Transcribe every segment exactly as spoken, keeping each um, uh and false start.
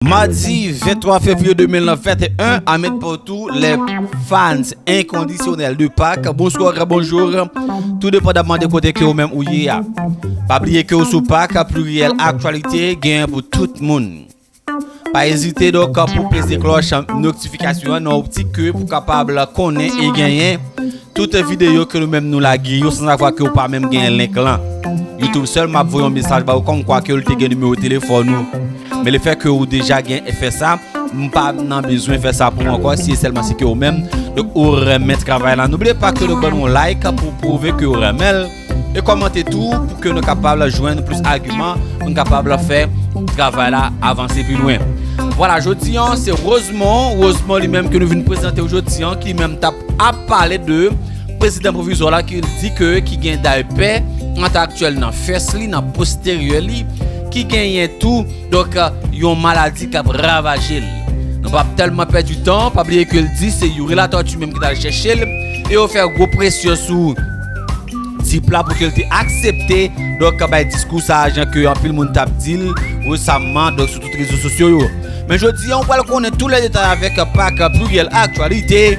Madi venntwa fevriye de mil venteyen, a met pou tous les fans inconditionnels de Pâques, bonsoir, bonjour, tou depandaman de kote ke ou menm ou ye a. Pa bliye ke ou sou Pâques Pluriel Actualité, gen pou tout moun. Pa ezite donk pou peze klòch notifikasyon an nan optik ke pou kapab konnen e genyen tout videyo ke nou menm nou lage yo, san savwa ke ou pa menm gen link lan. YouTube sèlman ap voye yon mesaj ba ou kòmkwa ke l te gen nimewo telefòn ou. Men lefèt ke ou deja gen fè sa, m pa nan bezwen fè sa pou ou ankò, si e sèlman si ke ou menm, donk, ou renmen travay la. N'oubliez pas ke donk ban nou yon like pou pwouve ke ou renmen l. E kòmante tou pou ke nou kapab jwenn plis agiman, pou nou kapab fè travay la avanse pi lwen. Vwala, jodi an, se Rosemond, Rosemond li menm ke nou vin prezante w jodi an, ki li menm t ap ap pale de prezidan pwovizwa la, ki di ke ki gen daypè an tan aktyèl nan fès li, nan posteryè li, ki genyen tou, donk, yon maladi k ap ravaje l. Nou p ap tèlman pèdi tan, pa bliye ke l di se Youri Latortue menm ki t al chèche l, e yo fè gwo presyon sou tip la pou ke l te aksepte, donk, bay diskou sa a, jan ke anpil moun t ap di l resaman, donk, sou tout rezo sosyo yo. Men jodi an, ou pral konnen tout lè detay avèk Pâques Pluriel Actualité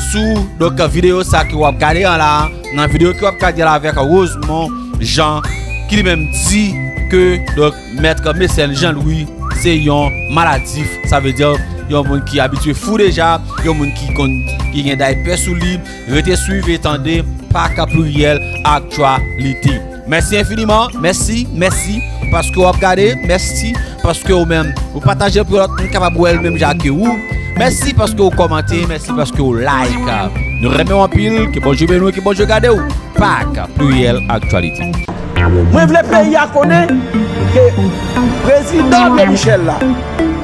sou, donk, videyo sa ke w ap gade an la, nan videyo ke w ap gade la avèk Rosemond Jean, ki li menm di ke, donk, Mèt Mecène Jean Louis se yon maladif, sa vle di yon moun ki abitye fou deja, yon moun ki konn, ki gen daypè sou li, rete swiv e tande Pâques Pluriel Actualité. Mèsi enfiniman, mèsi, mèsi, paske w ap gade, mèsi, paske ou menm, ou pataje l pou lòt moun kapab wè l menm jan ke ou. Mèsi paske ou kòmante, mèsi paske ou like. Nou renmen w anpil, ke Bondye beni w, ke Bondye gade w. Pâques Pluriel Actualité. Mwen vle peyi a konnen ke prezidan André Michel la,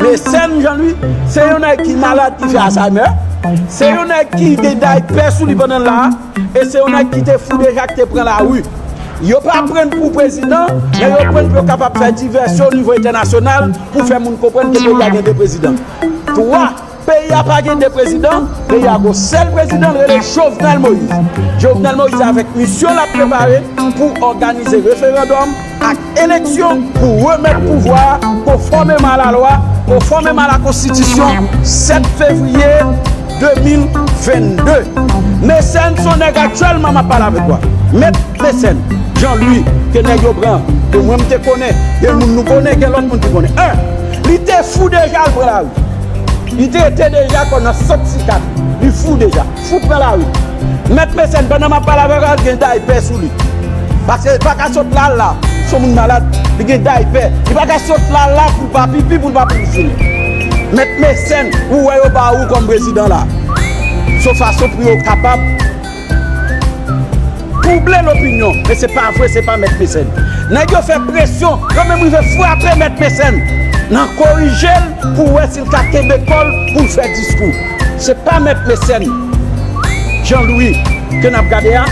Mecène Jean Louis, se yon nèg ki malad, ki fè Alzheimer, se yon nèg ki gen daypè sou li pandan l la, e se yon nèg ki te fou deja, ki te pran lari. Yo pa pran n pou prezidan, men yo pran n pou yo kapab fè divèsyon o nivo entènasyonal pou fè moun konprann ke peyi a gen de prezidan. Twa, peyi a pa gen de prezidan, peyi a gon sèl prezidan, l rele Jovenel Moïse. Jovenel Moïse avèk misyon l ap prepare pou òganize referandòm ak eleksyon pou remèt pouvwa a konfòmeman a lalwa, konfòmeman a lakonstitisyon, sèt fevriye de mil vennde. Mecène se yon nèg aktyèlman m ap pale avèk ou a. Mèt Mecène Jean Louis, ke nèg yo pran, ke mwen m te konnen, gen moun nou konnen, gen lòt moun ki konnen. En, li te fou deja, l pran lari. Li te rete deja kò nan sant sikad. Li fou deja. Fou pran lari. Mèt Mecène, pandan m ap pale avèk ou, li gen daypè sou li. Paske li pa ka sot la, la. Se yon moun malad, li gen daypè. Li pa ka sot la, la pou l pa pipi, pou l pa pipi sou li. Mèt Mecène, ou wè yo ba ou kòm prezidan la. Se yon fason pou yo kapab twouble lopinyon, men se pa vre, se pa Mèt Mecène. Nèg yo fè presyon, yo menm rive frape Mèt Mecène nan korije l pou wè si l ka kenbe kò l pou l fè diskou. Se pa Mèt Mecène Jean Louis ke n ap gade a,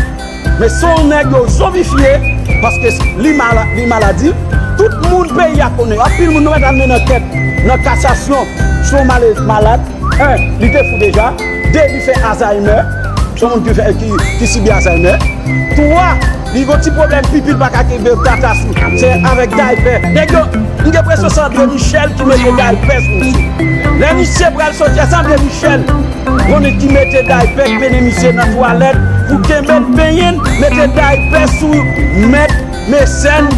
men se yon nèg yo zonbifye, paske li mala-, li maladi. Tout moun peyi a konnen, anpil moun nou mèt al mennen ankèt nan kasasyon sou yon male-, malad. En, li te fou deja. De, li fè Alzheimer. Se yon moun ki fè, ki, ki sibi Alzheimer. Twa, li gon ti pwoblèm pipi, l pa ka kenbe tata sou. Se avèk daypè. Nèg yo, m gen enpresyon se André Michel ki mete daypè sou misye. Lè misye pral soti a, se André Michel konnen ki mete daypè, ki mennen misye nan twalèt pou kenbe l, benyen l, mete daypè sou Mèt Mecène,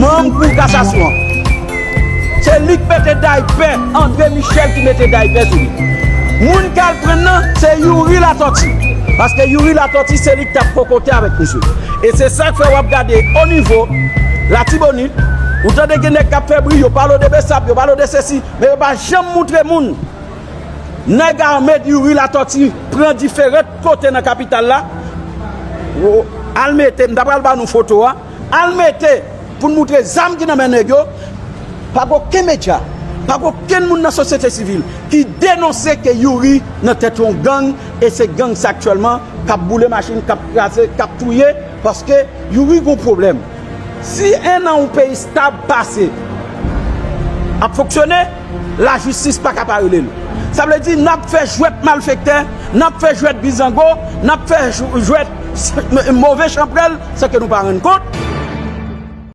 manm Kou Kasasyon an. Se li k mete daypè, André Michel ki mete daypè sou li. Moun k al pran nan, se Youri Latortue. Paske Youri Latortue, se li k t ap kokote avèk misye. E se sa k fè w ap gade o nivo Latibonit, ou tande gen nèg k ap fè bri, yo pale w de Besap, yo pale w de sesi, men yo pa janm moutre moun. Nèg ame Youri Latortue pran diferan kote nan kapital la. Al mete, m ta pral ba nou foto a. Al mete pou n moutre zam ki nan men nèg yo. Pa gen okenn medya, pa gen okenn moun nan sosyete sivil ki denonse ke Youri nan tèt yon gang, e se gang sa aktyèlman k ap boule machin, k ap kraze, k ap touye, paske Youri gon pwoblèm. Si ennan yon peyi stab pase ap fonksyone, lajistis pa ka pa rele l. Sa vle di n ap fè jwèt malfektè, n ap fè jwèt bizango, n ap fè jw-, jwèt move chanpwèl, san ke nou pa rann kont.